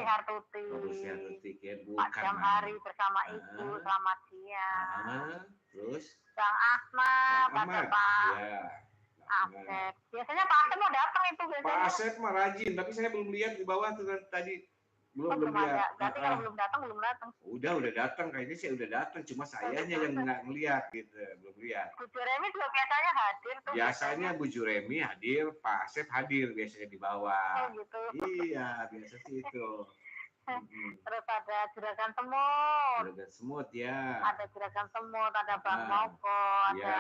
Hartuti. Bu Rusti Hartuti, Pak bukan Jamhari bersama Ibu, selamat siang. Terus? Bang Ahmad, Bang ada Ahmad. Pak Ya. Bang Ahmad. Asep. Biasanya Pak Asep mau datang itu Pak biasanya. Asep mah rajin, tapi saya belum lihat di bawah tuh tadi. Belum Oh, belum belum ada. lihat. Berarti kalau belum datang, belum datang. Udah datang kayaknya sih, udah datang, cuma sayanya yang nggak ngeliat gitu, belum lihat. Bu Juremi juga biasanya hadir tuh. Biasanya Bu Juremi hadir, Pak Asep hadir biasanya di Oh bawah. gitu. Iya, biasa sih itu. Terus ada Juragan Semut. Juragan Semut ya. Ada Juragan Semut, ada Bang Moko, ada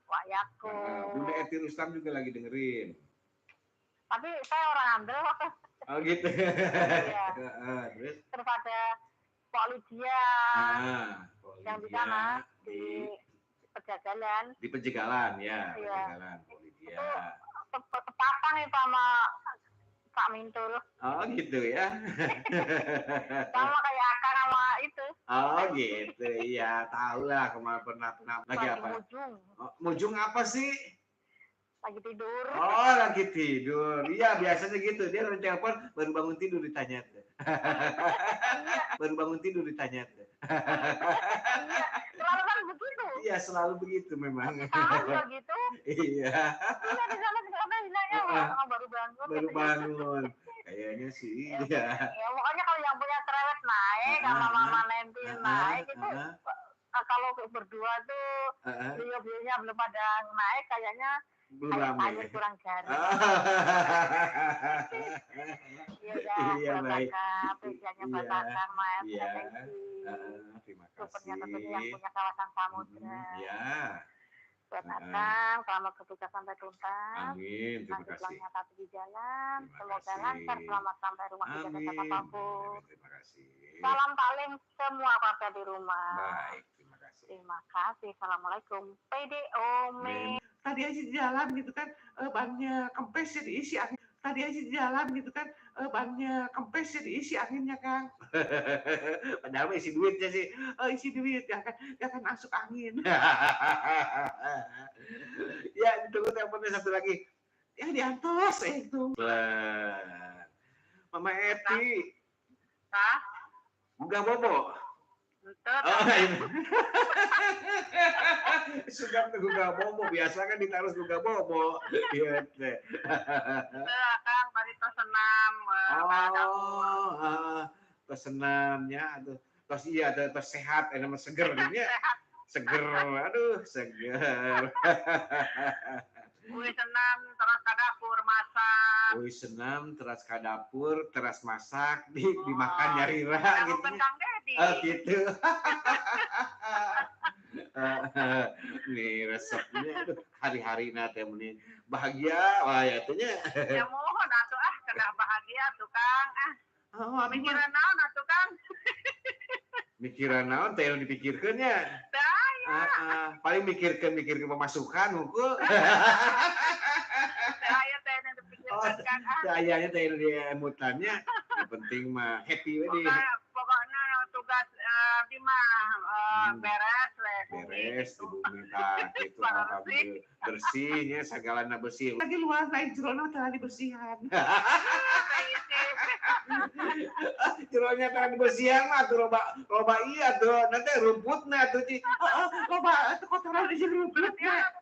Wak Yaku. Nah, Bunda Eti Rustam juga lagi dengerin. Tapi saya orang ambil waktu. Oh gitu. Iya. Terus? Terus ada Pak Lydia Pak yang di Lydia sana di Pejagalan. Di Pejagalan ya, Iya. Pejagalan Pak Lydia. Itu sepasang itu sama Pak Mintul. Oh gitu ya. Sama kayak Akang sama itu. Oh gitu, iya tahu lah kemarin pernah lagi Lagi apa? Mujung. Oh, mujung apa sih? Lagi tidur. Oh lagi tidur. Iya biasanya gitu. Dia udah telepon baru bangun tidur ditanya. Baru bangun tidur ditanya. Iya. Selalu kan begitu. Iya selalu begitu memang. Sama juga gitu. Iya. Iya di sana juga ada bilangnya baru bangun. Baru bangun. Kayaknya sih iya. Ya pokoknya kalau yang punya cerewet naik sama Mama Nanti naik itu kalau berdua tuh beliau-beliaunya belum pada naik kayaknya. Belum ramai. Air kurang garam. Iya, iya baik. Apresiasinya buat Akang, Mas. Iya. Terima kasih. Tentunya yang punya kawasan samudra. Iya. Buat Akang, selamat bertugas sampai tuntas. Amin, terima kasih. Pulangnya tapi di jalan, semoga lancar, selamat sampai rumah tidak ada apapun. Terima kasih. Salam paling semua keluarga di rumah. Baik, terima kasih. Terima kasih. Assalamualaikum. PDO. Tadi aja di jalan gitu kan, bannya kempes ya diisi angin. Tadi aja di jalan gitu kan, bannya kempes ya diisi anginnya Kang. Padahal mah isi duitnya sih, isi duit ya kan, ya kan masuk angin. Ya ditunggu teleponnya satu lagi. Ya diantos itu. Mama Eti. Hah? Enggak bobo. Oh, iya. Sudah gugah bobo, biasa kan ditaruh gugah bobo. Iya teh. Kang tadi tos senam. Oh, tos senamnya aduh. Tos iya, tos sehat, enak seger gitu ya. Seger, aduh, seger. Wih senam teras ke dapur masak. Wih senam teras ke dapur teras masak di dimakan nyarira gitu. Oh gitu. Nih resepnya aduh hari-hari nate meni bahagia wah ya atunya. Ya mohon atuh ah kedah bahagia tuh Kang ah. Oh, mikiran naon atuh Kang. Mikiran naon teh yang dipikirkeun nya. Paling mikirkeun pemasukan hungkul. Saya teh yang dipikirkeun Kang ah. Sayanya teh yang diemutannya. Yang penting mah happy we di. Pokoknya tugas abdi mah beres we. Beres di bumi tah kitu alhamdulillah. Bersihnya sagalana bersih. Lagi luar lain jerona teh dibersihan. Jeronya teh dibersihan mah tuh loba iya tuh nanti rumputna tuh ci. Loba tuh kotoran di rumputna.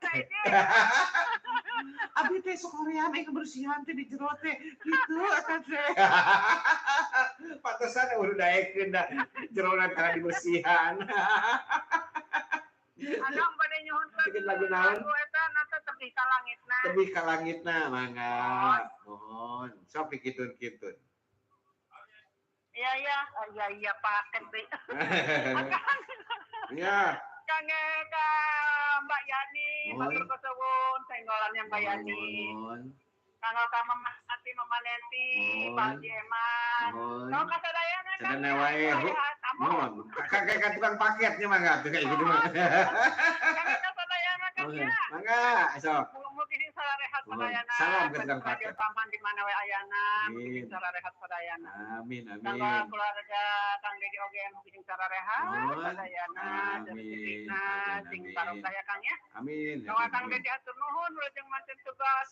Abi teh sokorean eh kebersihan teh di jero teh gitu eta teh. Pantesan udah daekeun da jerona teh dibersihan. Adang bade nyuhunkeun lagu naon? Lagu eta nata tebih ka langitna. Tebih ka langitna mangga. Mohon. Sok dikitun-kitun. Iya iya, iya iya paket deui. Iya. Kangge ka Mbak Yani, matur nuwun senggolannya Mbak Yani. Kanggo ka Mama Ati, Mama Nenti, Pak Haji Eman. Kanggo ka sadayana Kang. Sadayana wae. Mohon. Kakek ka tukang paketnya mangga tuh kayak gitu mah. Kangge ka sadayana Kang ya. Mangga, sok. Mugi sarehat sadayana. Salam ke tukang paket. Tampan di mana we ayana, mugi sarehat sadayana. Amin amin. Kanggo keluarga Kang Dedi oge mugi sarehat sadayana. Amin. Sing barokah ya Kang ya. Amin. Kanggo Kang Dedi atur nuhun wilujeng manten tugas.